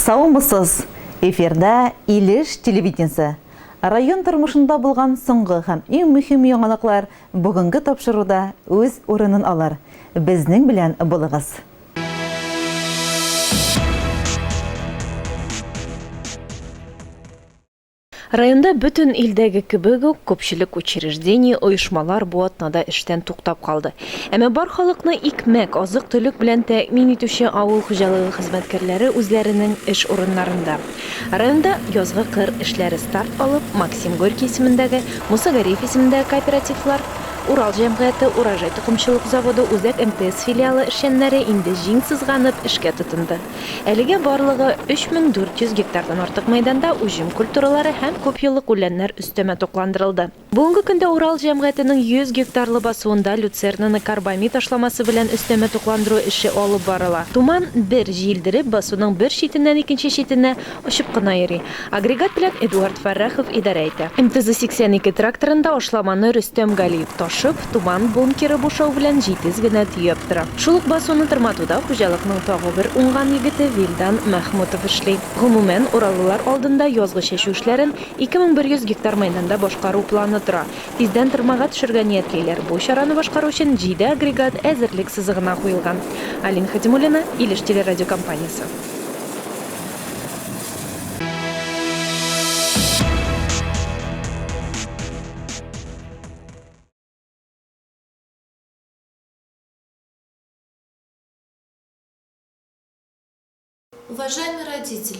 Саумысыз! Эфирда Илеш телевидениесе. Район тормышында булган соңгы һәм иң мөһим яңалыклар бүгенге тапшыруда үз урынын алыр. Безнең белән булыгыз! Районда бөтен илдәге кебек үк күпчелек учреждение, оешмалар бу атнада эштән туктап калды. Әмма бар халыкны икмәк, азык-төлек белән тәэмин итүче авыл хуҗалыгы хезмәткәрләре үзләренең эш урыннарында. Районда язгы кыр эшләре старт алып, Максим Горький исемендәге, Муса Галиев исемендәге кооперативлар, Урал җәмгыяте, Урожай токымчылык заводы, Үзәк МТС филиалы эшчәннәре инде җиң сызганып эшкә тотынды. Әлегә барлыгы 3400 гектардан артык мәйданда уҗым культуралары һәм күпьеллык үләннәр өстәмә тукландырылды. Бүгенге көндә Урал җәмгыятенең 100 гектарлы басуында люцернаны карбамид ашламасы белән өстәмә тукландыру эше алып барыла. Туман бер җилдереп, басуның бер читеннән икенче читенә очып кына йөри. Агрегат белән Эдуард Фәррахов идарә итә. МТЗ-82 тракторында ашламаны Рөстәм Галиев ташып, Туман бункеры бушау белән җитез генә төяп тора. Шул ук басуны тырматуда хуҗалыкның тагы бер уңган егете Вилдан Мәхмүтов эшли. Гомумән, ураллылар алдында язгы чәчү эшләрен 2100 гектар мәйданда башкару планы тора. Тиздән тырмага төшергә ниятлиләр. Бу чараны башкару өчен җиде агрегат әзерлек сызыгына куелган. Алина Хәтимуллина, Илеш телерадиокомпаниясе. Уважаемые родители,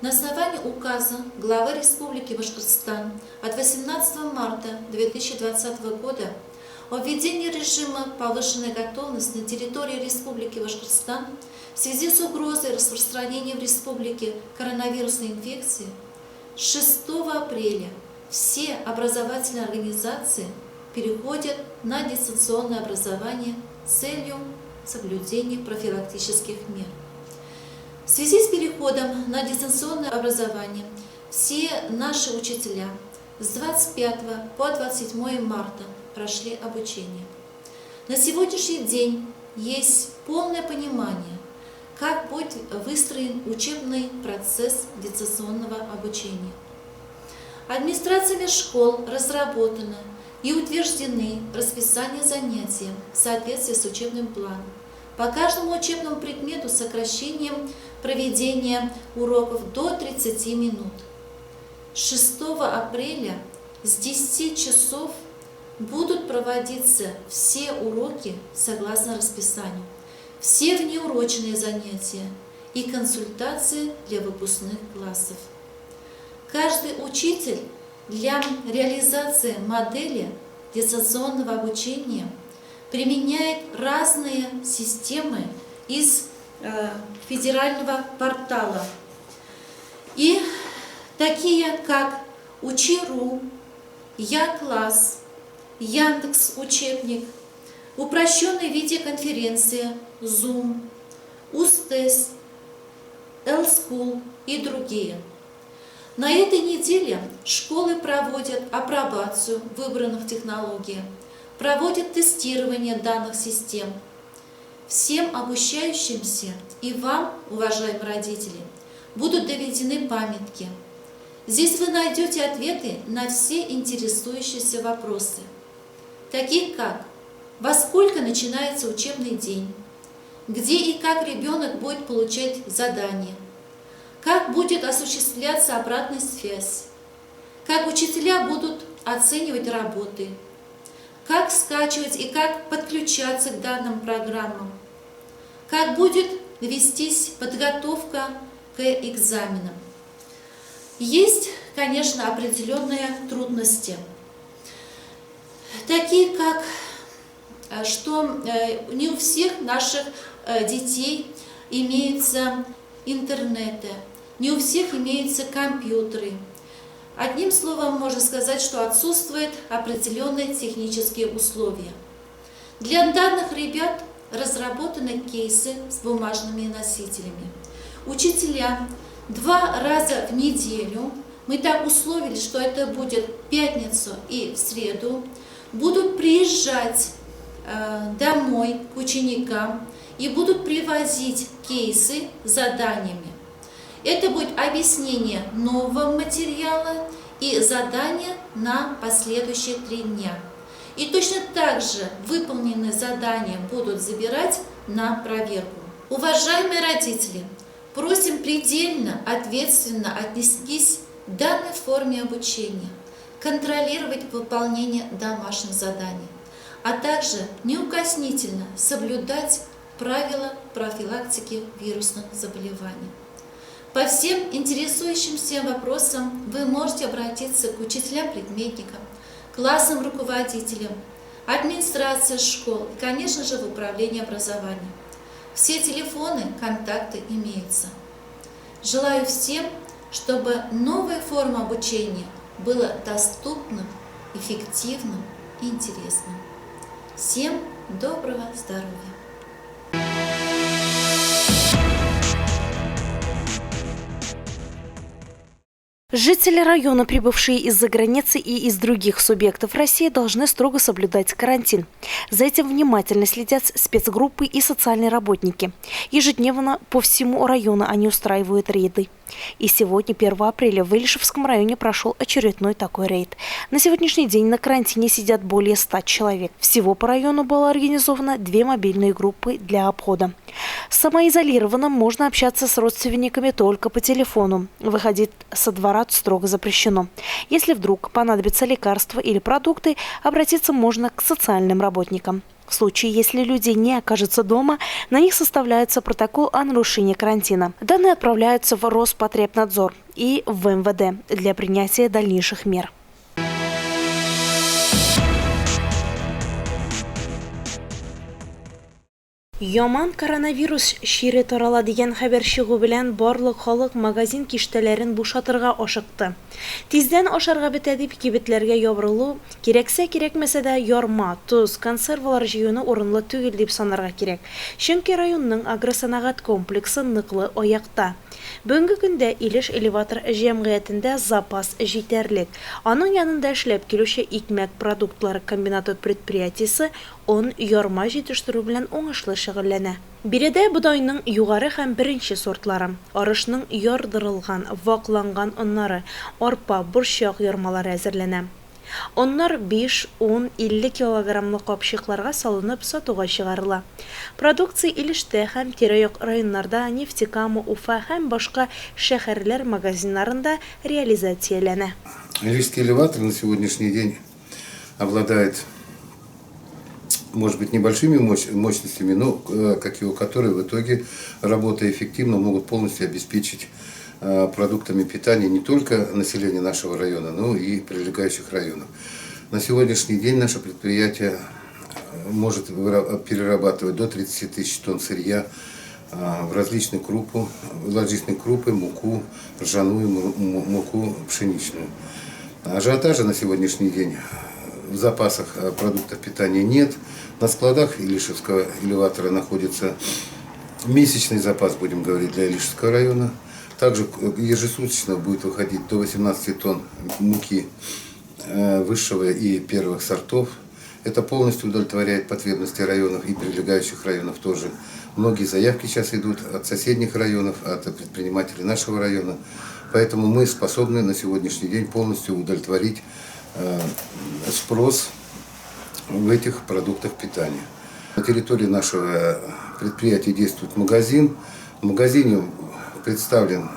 на основании указа главы Республики Башкортостан от 18 марта 2020 года о введении режима повышенной готовности на территории Республики Башкортостан в связи с угрозой распространения в республике коронавирусной инфекции 6 апреля все образовательные организации переходят на дистанционное образование с целью соблюдения профилактических мер. В связи с переходом на дистанционное образование все наши учителя с 25 по 27 марта прошли обучение. На сегодняшний день есть полное понимание, как будет выстроен учебный процесс дистанционного обучения. Администрациями школ разработано и утверждены расписание занятий в соответствии с учебным планом. По каждому учебному предмету с сокращением проведения уроков до 30 минут. 6 апреля с 10 часов будут проводиться все уроки согласно расписанию, все внеурочные занятия и консультации для выпускных классов. Каждый учитель для реализации модели дистанционного обучения применяет разные системы из федерального портала. И такие как Учи.ру, Я-класс, Яндекс учебник, упрощенная видеоконференция, Zoom, Устес, L-School и другие. На этой неделе школы проводят апробацию выбранных технологий, проводят тестирование данных систем. Всем обучающимся и вам, уважаемые родители, будут доведены памятки. Здесь вы найдете ответы на все интересующиеся вопросы, такие как: во сколько начинается учебный день, где и как ребенок будет получать задания, как будет осуществляться обратная связь, как учителя будут оценивать работы, как скачивать и как подключаться к данным программам, как будет вестись подготовка к экзаменам. Есть, конечно, определенные трудности, такие как, что не у всех наших детей имеются интернеты, не у всех имеются компьютеры. Одним словом, можно сказать, что отсутствуют определенные технические условия. Для данных ребят разработаны кейсы с бумажными носителями. Учителя 2 раза в неделю, мы так условились, что это будет в пятницу и в среду, будут приезжать домой к ученикам и будут привозить кейсы с заданиями. Это будет объяснение нового материала и задание на последующие три дня. И точно так же выполненные задания будут забирать на проверку. Уважаемые родители, просим предельно ответственно отнестись к данной форме обучения, контролировать выполнение домашних заданий, а также неукоснительно соблюдать правила профилактики вирусных заболеваний. По всем интересующимся вопросам вы можете обратиться к учителям-предметникам, классным руководителям, администрации школ и, конечно же, в управление образования. Все телефоны, контакты имеются. Желаю всем, чтобы новая форма обучения была доступным, эффективным и интересным. Всем доброго здоровья! Жители района, прибывшие из-за границы и из других субъектов России, должны строго соблюдать карантин. За этим внимательно следят спецгруппы и социальные работники. Ежедневно по всему району они устраивают рейды. И сегодня, 1 апреля, в Илишевском районе прошел очередной такой рейд. На сегодняшний день на карантине сидят более 100 человек. Всего по району было организовано 2 мобильные группы для обхода. Самоизолированно можно общаться с родственниками только по телефону. Выходить со двора строго запрещено. Если вдруг понадобятся лекарства или продукты, обратиться можно к социальным работникам. В случае, если людей не окажется дома, на них составляется протокол о нарушении карантина. Данные отправляются в Роспотребнадзор и в МВД для принятия дальнейших мер. Яман коронавирус чире тарала дигән хәбәр чыгу белән барлык халык магазин киштәләрен бушатырга ашыкты. Тиздән ашарга бетә дип кибетләргә ябырылу, кирәксә кирәкмәсә дә ярма, тоз, консервалар җыюны урынлы түгел дип санарга кирәк. Чөнки районның агросәнәгать комплексы ныклы аякта. Бүгенге көндә Илеш элеватор җәмгыятендә запас җитәрлек. Аның янында эшләп килүче икмәк продуктлары комбинаты предприятиесе он, ярма җитештерү белән уңышлы шөгыльләнә. Биредә бодайның югары һәм беренче сортлары, арышның ярдырылган, вакланган оннары, арпа, борчак ярмалары әзерләнә. Оннар 5, 10, 50 килограммлы капчыкларга салынып сатуга чыгарыла. Продукция Илештә һәм тирә-як районнарда, Нефтекама, Уфа һәм башка шәһәрләр магазиннарында реализацияләнә. Илишский элеватор на сегодняшний день обладает, может быть, небольшими мощностями, но как его, которые в итоге, работая эффективно, могут полностью обеспечить продуктами питания не только население нашего района, но и прилегающих районов. На сегодняшний день наше предприятие может перерабатывать до 30 тысяч тонн сырья в различные крупы, муку, ржаную муку, пшеничную. Ажиотажа на сегодняшний день в запасах продуктов питания нет. На складах Илишевского элеватора находится месячный запас, будем говорить, для Илишевского района. Также ежесуточно будет выходить до 18 тонн муки высшего и первых сортов. Это полностью удовлетворяет потребности районов и прилегающих районов тоже. Многие заявки сейчас идут от соседних районов, от предпринимателей нашего района. Поэтому мы способны на сегодняшний день полностью удовлетворить спрос в этих продуктах питания. На территории нашего предприятия действует магазин. В магазине представлен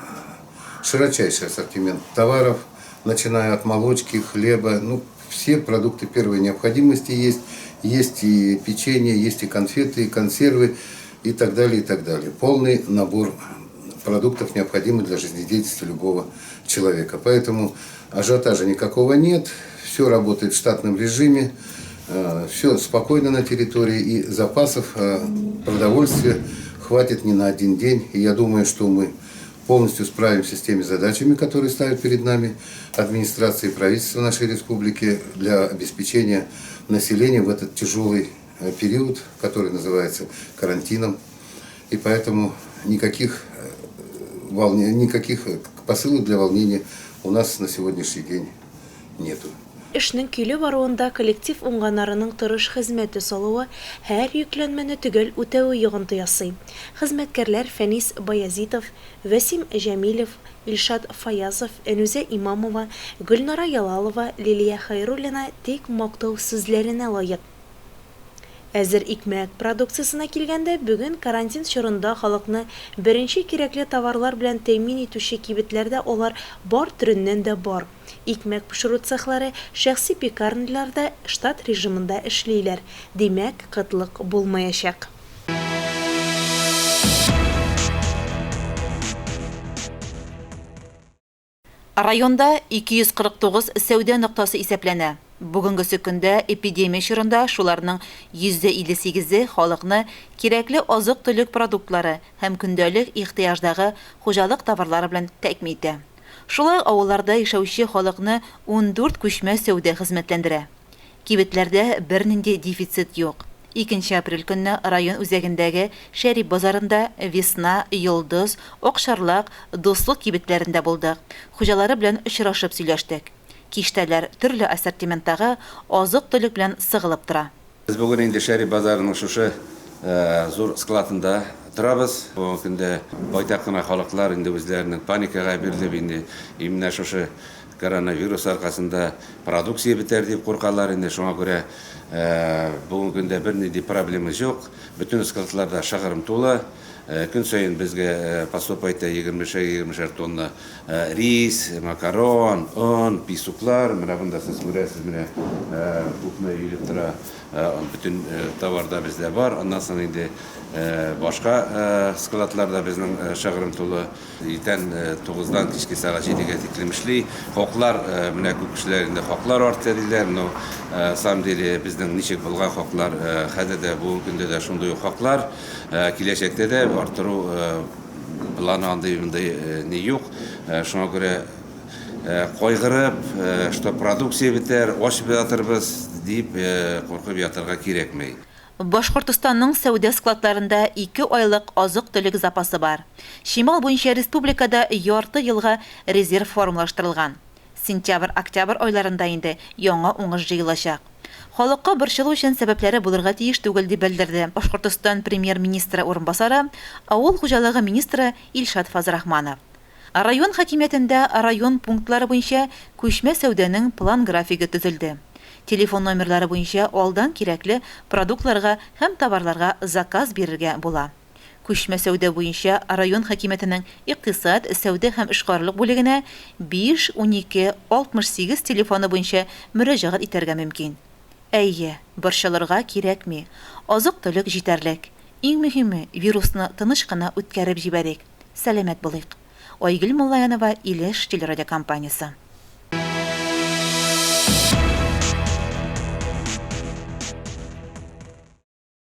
широчайший ассортимент товаров, начиная от молочки, хлеба, все продукты первой необходимости есть. Есть и печенье, есть и конфеты, и консервы, и так далее, и так далее. Полный набор продуктов, необходимых для жизнедеятельности любого человека. Поэтому ажиотажа никакого нет, все работает в штатном режиме, все спокойно на территории, и запасов продовольствия хватит не на один день. И я думаю, что мы полностью справимся с теми задачами, которые ставят перед нами администрация и правительство нашей республики для обеспечения населения в этот тяжелый период, который называется карантином. И поэтому никаких посылок для волнения у нас на сегодняшний день нету. Эшнең көйле баруында коллектив уңганнарының тырыш хезмәте салуы, һәр йөкләнмәне төгәл үтәве йогынты ясый. Хезмәткәрләр Фәнис Баязитов, Вәсим Җәмилев, Илшат Фаязов, Әнүзә Имамова, Гөлнара Ялалова, Лилия Хәйруллина тик мактау сүзләренә лаек. Әзер икмәк продукциясенә килгәндә, бүген карантин чорында халыкны беренче кирәкле товарлар белән тәэмин итүче кибетләрдә алар бар төреннән дә бар. Икмәк пешерү цехлары, шәхси пекарнялар да штат режимында эшлиләр. Димәк, кытлык булмаячак. Районда 249 сәүдә ноктасы исәпләнә. Бүгенгесе көндә эпидемия чорында шуларның 58%-е халыкны кирәкле азык-төлек продуктлары һәм көндәлек ихтыяҗдагы хуҗалык товарлары белән тәэмин итә. Шулай ук авылларда яшәүче халыкны 14 күчмә сәүдә хезмәтләндерә. Кибетләрдә бернинди дефицит юк. Икенче апрель көнне район үзәгендәге Шәрип базарында, Весна, Йолдыз, Акчарлак, Дуслык кибетләрендә булдык, хуҗалары белән очрашып сөйләштек. Киштәләр төрле ассортименттагы азык-төлек белән сыгылып тора. Без бүген инде Шәрип базарының шушы зур складында торабыз. Бүгенге көндә байтак кына халыклар инде үзләренең паникага бирелеп инде именно шушы Коронавирус аркасында продукция бетәр дип куркалар инде, шуңа күрә бүгенге көндә бернинди проблема юк. Бөтен складларда шыгрым тулы. Көн саен безгә поступает егермешәр-егермешәр тонна рис, макарон, он, песоклар. Менә монда сез күрәсез, менә күпме өелеп тора. Бөтен товар да бездә бар. Аннан соң инде башка складлар да безнең шыгрым тулы. Иртән тугыздан кичке сәгать җидегә тиклем эшли. Хаклар, менә күп кешеләр инде хаклар артты диләр, но самом деле безнең ничек булган хаклар, хәзер дә, бүгенге көндә дә шундый ук хаклар. Киләчәктә дә арттыру планы андый-мондый ни юк. Шуңа күрә кайгырып, что продукция бетәр, ач ятырбыз дип куркып ятырга кирәкми. Башкортостанның сәүдә складларында ике айлык азык-төлек запасы бар. Чимал буенча республикада ярты елга резерв формалаштырылган. Сентябрь-октябрь айларында инде яңа уңыш җыелачак. Халыкка борчылу өчен сәбәпләре булырга тиеш түгел, дип белдерде Башкортостан Премьер-министры урынбасары, авыл хуҗалыгы министры Илшат Фазрахманов. Район хакимиятендә район пунктлары буенча күчмә сәүдәнең план-графигы төзелде. Телефон номерлары буенча алдан кирәкле продуктларга һәм товарларга заказ бирергә була. Күчмә сәүдә буенча район хакимиятенең икътисад, сәүдә һәм эшкуарлык бүлегенә 5 12 68 телефоны буенча мөрәҗәгать итәргә мөмкин. Әйе, борчылырга кирәкми, азык-төлек җитәрлек. Иң мөһиме, вирусны тыныч кына үткәреп җибәрик. Сәламәт булыйк! Айгөл Муллаянова, Илеш телерадиокомпаниясе.